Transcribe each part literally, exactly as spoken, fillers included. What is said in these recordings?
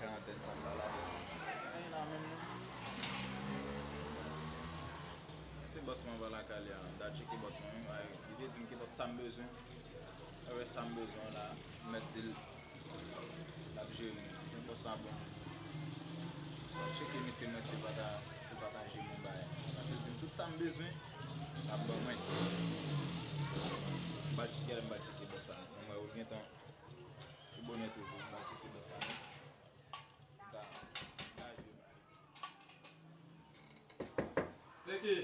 Karantèn sa m pa la. Ay, la menm non. Se bòs mwen pa lakay li a. M ta tcheke bòs mwen wi. Li te di m ki pòt sa m bezwen. Lè w wè sa m bezwen la, m mèt di l l ap jere m. Jan bòs sa bon. M ap tcheke misye, mwen se pa ta, se pa ta jere m yon bagay. Paske l di m tout sa m bezwen, l ap ban mwen. M pa tcheke, m pa tcheke bòs sa. Mwen wè ou gentan. Pou bonè toujou, m pa tcheke bòs sa. M ta, m ta jere m. Se ki?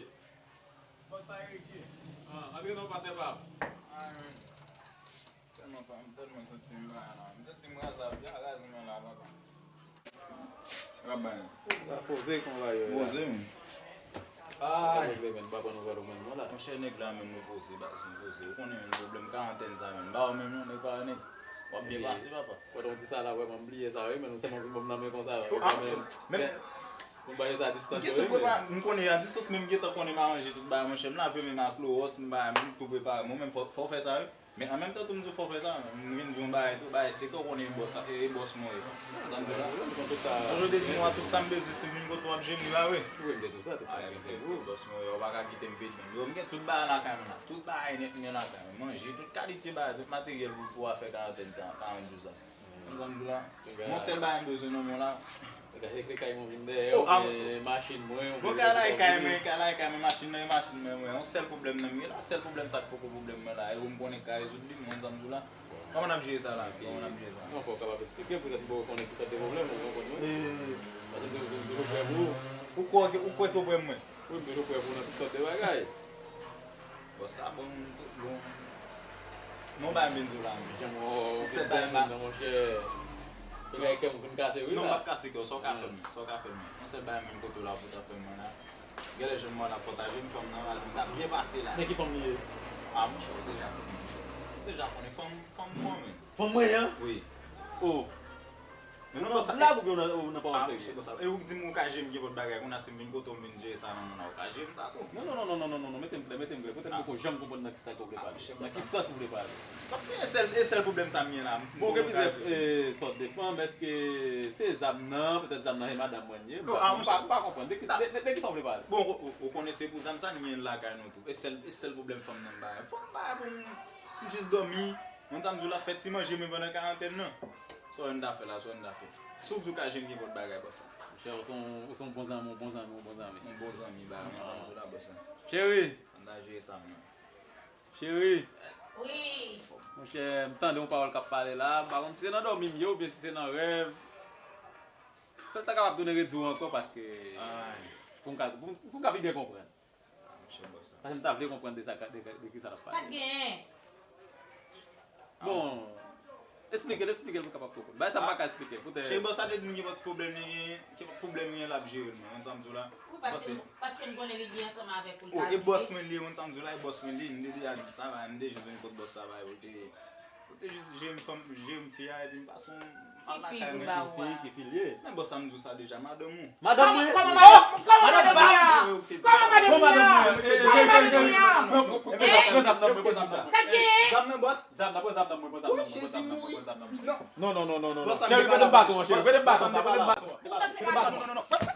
Bòs sa Eric ye. Ah, antre non patnè pa m. Ah, man. Tèlman pa, m tèlman santi m pa la. M santi m raza, byen razi mwen la, papa. Rabann. Sa poze konpa yo la. Poze, men. Ah, regle, men, pa pran nouvèl ou menm non la. Monchè, nèg la menm nou poze, baz, nou poze. Ou konnen menm pwoblèm karantèn sa menm. Ba ou menm non, nèg pa nèg. W ap byen pase, papa. Wè, donk, di sa la, vrèman, m bliye sa, wi, men nou sèlman vin ban m nan men konsa, wi. Ou, ah, men, men, men, pou m ba yo sa distans yo, wi, men. M konnen a distans, men m gentan konnen m aranje tout bagay, monchè. M lave men m ak klowòs, m ba, m tou prepare. Mwen menm, fò, fò w fè sa, wi. Men an menm tan tou, m di w fò w fè sa, men m vin di w yon bagay tou, bagay sekrè, w konnen e bòs, e bòs mwen ye. Sa m di w la. Jan w te di m, w a tout sa m bezwen, si m vin kote w ap jwenn li la, wi. Wi, m te di w sa, tout sa m bezwen. Wi, bòs mwen ye, w pa ka kite m pèdi menm. Yo, m gen tout bagay lakay mwen la. Tout bagay nèt m gen lakay mwen. Manje, tout kalite bagay, tout materyèl pou, pou afè karantèn sa, karant jou sa. Konn sa m di w la? Yon sèl bagay m bezwen nan men w la. Gade, se kay mwen vin dèyè, oh, ah, oubyen machin mwen, oubyen kay la, e kay mwen, kay la, e kay mwen, machin nan, e machin mwen, mwen. Yon sèl pwoblèm nan m gen la, sèl pwoblèm sa k poko pwoblèm mwen la, e ou m konnen k ka rezoud li, mwen, sa m di w la. Kòman n ap jere sa la? Kòman n ap jere sa? Non, fò w kapab eksplike, poutèt m poko konnen kisa te pwoblèm ou, konprann mwen? Paske m te, m te, m te, ou, ou kwè ke, ou kwè ke pwoblèm mwen? Wi, m toujou prè pou w nan tout sòt de bagay. Bòs la bon, tout bon. Men yon bagay m vin di w la menm. Jan m wè w, yon sèl bagay m nan, monchè. Bagay kè m vin kase, wi. Non, m p ap kase kè w, sa w ka fè m, sa w ka fè m. Yon sèl bagay m vin kote w la pou w ta fè m mwen la. Genlè jwenn mwen la, fò w ta jwenn fanm nan, paske m ta byen pase la. Men ki fanm li ye? Ah, monchè, ou deja konnen. Ou deja konnen fanm, fanm mwen, men. Fanm mwen an? Wi. Oh. Men non, bòs, blag oubyen w nan, ou nan pawòl serye? Ah, monchè, bòs, e ou k di m ou ka jere m kenpòt bagay, kounye a si m vin kote w m vin jere sa nan men w la, ou ka jere m sa tou. Non, non, non, mete m klè, mete m klè. Poutèt m poko janm konprann nan kisa ke w vle pale. Nan ki sans ou vle pale? Paske e sèl, e sèl pwoblèm sa m gen la. Bon, gen plizyè, eh, sòt de fanm, èske se zam nan, petèt zam nan se madanm mwen ye, m pa, m pa konprann. De ki, de, de, de kisa w vle pale? Bon, ou, ou, ou konnen se pou zam sa n gen lakay nou tou. E sèl, e sèl pwoblèm fanm nan m ba. Fanm m ba pou m, m jis dòmi. Mwen sa m di w la, fè ti manje mwen pandan karantèn nan. Sa w wè n ta fè la, sa w wè n ta fè. Si w di w ka jere m kenpòt bagay, bòs. Monchè, ou se yon, ou se yon bon zanmi, yon bon zanmi, yon bon zanmi. Yon bon zanmi, ba, mwen sa m di w la, bòs. Cheri. Ann al jere sa m nan. Cheri. Wi. Monchè, m tande yon pawòl k ap pale la. M pa konn si se nan dòmi m ye oubyen si se nan rèv. Fè l ta kapab tounen redi w ankò paske pou m ka, pou m, pou m ka pi byen konprann. Ah, monchè, bòs sa. Paske m ta vle konprann de sa, de, de, de kisa l ap pale. Sa k genyen? Bon, eksplike l, eksplike l pou kapab konprann. Bagay sa m pa ka eksplike, poutèt. Cheri, bòs sa te di m ki pòt pwoblèm li genyen, ki pòt pwoblèm li genyen l ap jere l, men. Konn sa m di w la? Wi, paske, paske m konnen li byen ansanm avèk ou l ka vini. Oh, e bòs mwen li ye, konn sa m di w la, e bòs mwen li ye, m te deja di sa, m te jis vin kot bòs sa, bay, ou te Ou te jis jere m fanm, jere m fi a, epi m pase yon pa lakay mwen. Ki fi pou l ba ou a? Ki fi l ye? Men bòs sa m di w sa deja, madanm ou. Madanm mwen? Kòman madanm? Kòman madanm mwen an? Kòman madanm mwen an? Kòman madanm mwen an? Pran zam nan mwen, pran zam nan mwen. Sa k genyen? Zam nan, pran zam nan mwen, pran zam nan mwen, pran zam nan mwen, pran zam nan mwen. Non, non, non, non, non. Cheri, mete m baton an, cheri, mete m baton sa, mete m baton an. Non, non, non, non.